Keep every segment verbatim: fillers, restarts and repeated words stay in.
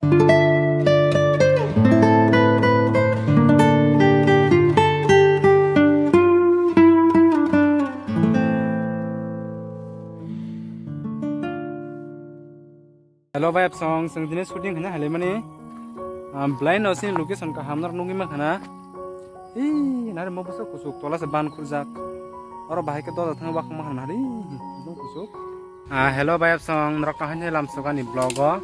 Hello bai apsong, chwng tini shooting khaina hailaimani. Ah, belai no chini location kaham norok nugwi mankha na. Ih, nari mo bwswk kuchuk tola se ban khurjak. Oro bahai khe doja thang bakha mankha nari. Bwswk kuchuk. Ah, hello bai apsong, norok kaham ni lam sugani vlog o.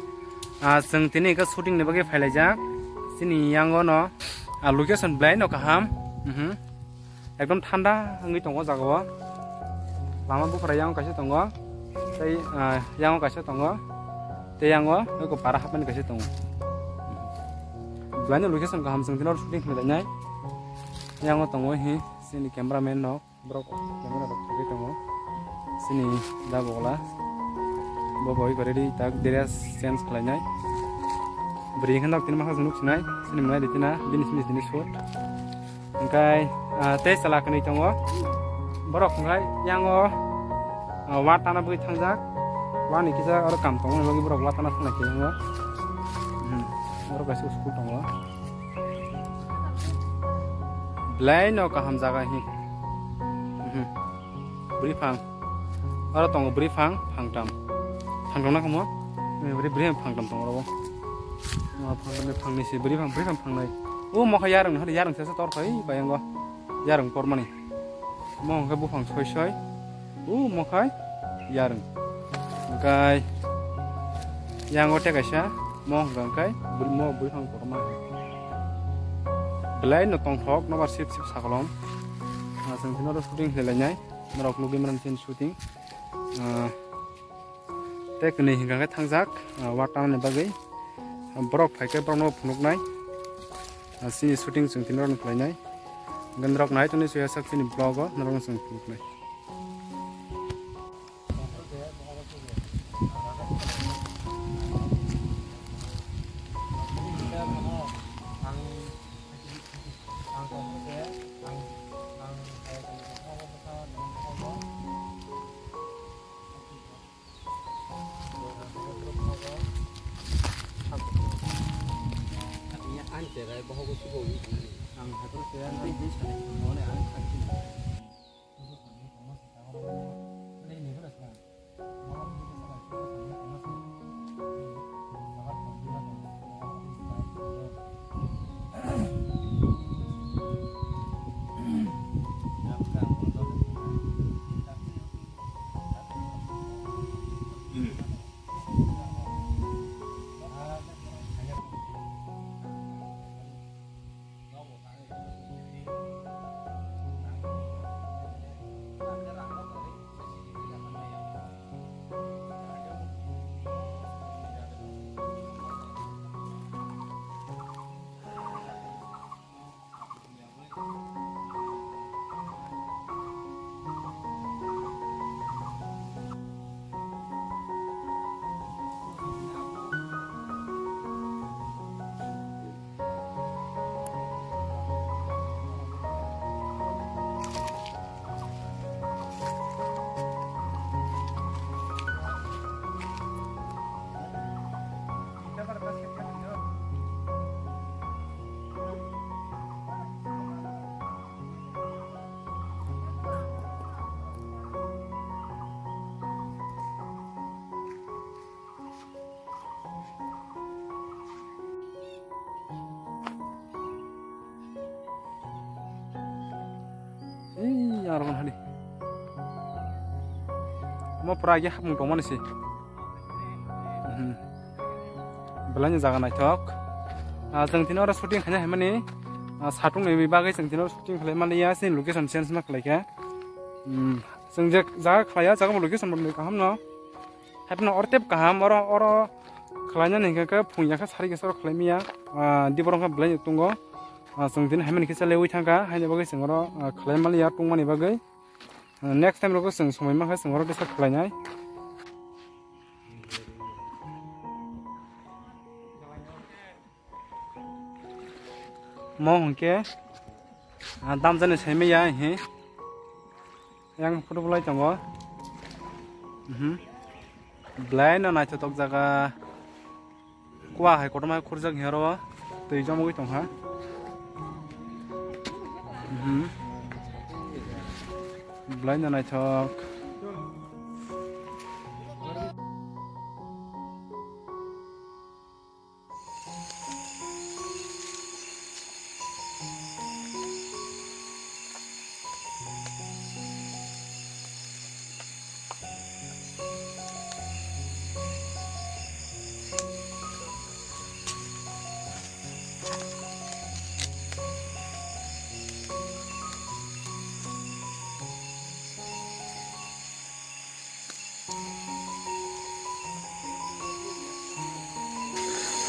Ah, chwng tini khe shooting ni bagwi phailaijak. Chini yango no, ah, location belai no kaham. Mhm. Ekdom thanda wngwi tongo o jaga o. Lama buphura yango kaisa tongo. Tei, ah, yango kaisa tongo. Tei yango eko para hapmani kaisa tongo. Belai no location kaham chwng tini oro shooting khlai nai. Yango tongo hi chini cameraman no. Borok camera rok thwgwi tongo. Chini da bogla. Bo boi kore di tak dress change khlai nai. Bwrwi khe nok tini makhang nuk sinai. Chini mwnai di tina bini simi sini shoot. Hingkai, ah, tei chwla kwnwi tongo. Borok hingkai yango, ah, wa tana bwgwi thangjak. Wani kisa oro kam tongmani bagwi borok wa tana thanglai khe yango. Hmm. Borok kaisa school tongo. Belai no kaham jaga hi. Mhm. Bwrwi phang. Oro tongo bwrwi phang phangtam. Phangtam na kamo? Eh, bwrwi, bwrwi phang phangtam tongo oro. Ma phangtam ni phangni si bwrwi phang, bwrwi phang phangnai. O mokha yarwng, hari yarwng sesa tor khai bayango. Yarwng kormani. Mo hwnkhe buphang soi soi. O mokha yarwng. Hwnkhe yango tei kaisa mo hwnkha hwnkhe bwrwi, mo bwrwi phang kotorma. Belai no tongthok nobar sip sip sakolom. Ah, chwng tini oro shooting khlai lainai. Norok nugwi mano chini shooting. Ah, tei kwnwi hwnkha khe thangjak, ah, wa tanani bagwi. Borok phai khe borokno phunuknai. Ah, chini shooting chwng tini oro khlainai. Hwnkhe norok nai tongni chuya sak chini vlog o norokno chwng phunuknai. Ei, aro kan hadi. Mo pura agi hapung tongmani se. Mhm. Belai ni jaga naithok. Ah, chwng tini oro shooting khaina himani, ah, satung ni bagwi chwng tini oro shooting khlai mani ya, chini location change ma khlai kha. Hmm. Chwng je jaga khlaiya, jaga bo location bo kaham no. Haipno oro tep kaham, oro, oro khlainani hingkha khe phungya khe sari khe soro khlai maya. Ah, di borok khe belai tongo. Ah, chwng tini haimani khe chaleui thangkha, haini bagwi chwng oro, ah, khlai maliya tongmani bagwi. Ah, next time rogo chwng somoi mankha chwng oro kisa khlainai. Mo hwnkhe, ah, damjani saimaya he. Yang photo bolai tongo. Mhm. Belai no naithotok jaga. Wa hai kotorma khurjak hiya oro twi chamugwi tongkha. Mhm. Belai no naithok.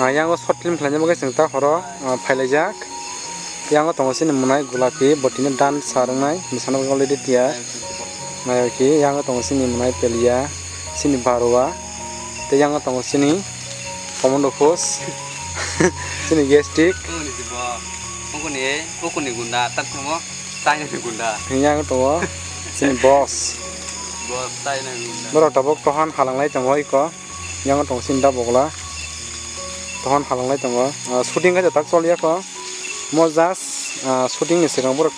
Ah, yang o short film khlaina bagwi chwng ta horo, ah, phailaijak. Yang o tongo chini mwnai gulapi, bo tini dance sa rwngnai, mwsana bagwi already tiyar. Naiyok ki, yang o tongo chini mwnai pelia, chini barwa, tei yang o tongo chini commando force, chini gastric. Ukuni si bo, ukuni, ukuni gunda, tak tamo, China ni gunda. Yang o tongo chini boss. Boss China ni gunda. Borok tabuk tohan halanglai tongo iko. Yang o tongo chini da bogla. Tohan halanglai tongo. Ah, shooting khe tak choliya kho. Mo just, ah, shooting ni swkang borok,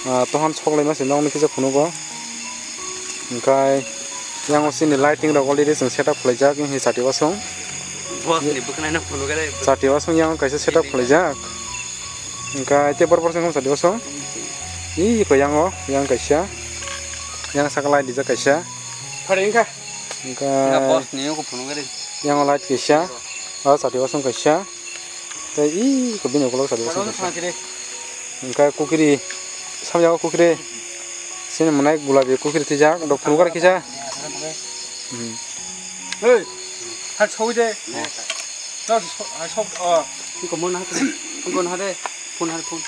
ah, tohan sok laima se nokni kisa phunugo. Hwnkhe yang o chini lighting rok already chwng setup khlaijak wngkhe chati wasung. Boss ni bwkhwnai no phunukhe. Chati wasung yang o kaisa setup khlaijak. Hwnkhe tei borok borok chwng chati wasung. Ih, iko yang o, yang kaisa. Yang saka light dijak kaisa. Phari wngkha. Hwnkhe boss ni oko phunukhe. Yang o light kaisa. O chati wasung kaisa. Tei ih, ko bini ukulok sadi bwswk. Hwnkhe kukiri, samjak o kukiri. Chini mwnai gulabi kukiri twijak, dok phunukar kisa. Hmm. Hey, thak sawi de. Thak sok, ah, sok, ah. Iko mon ha, iko na de. Phone ha, phone.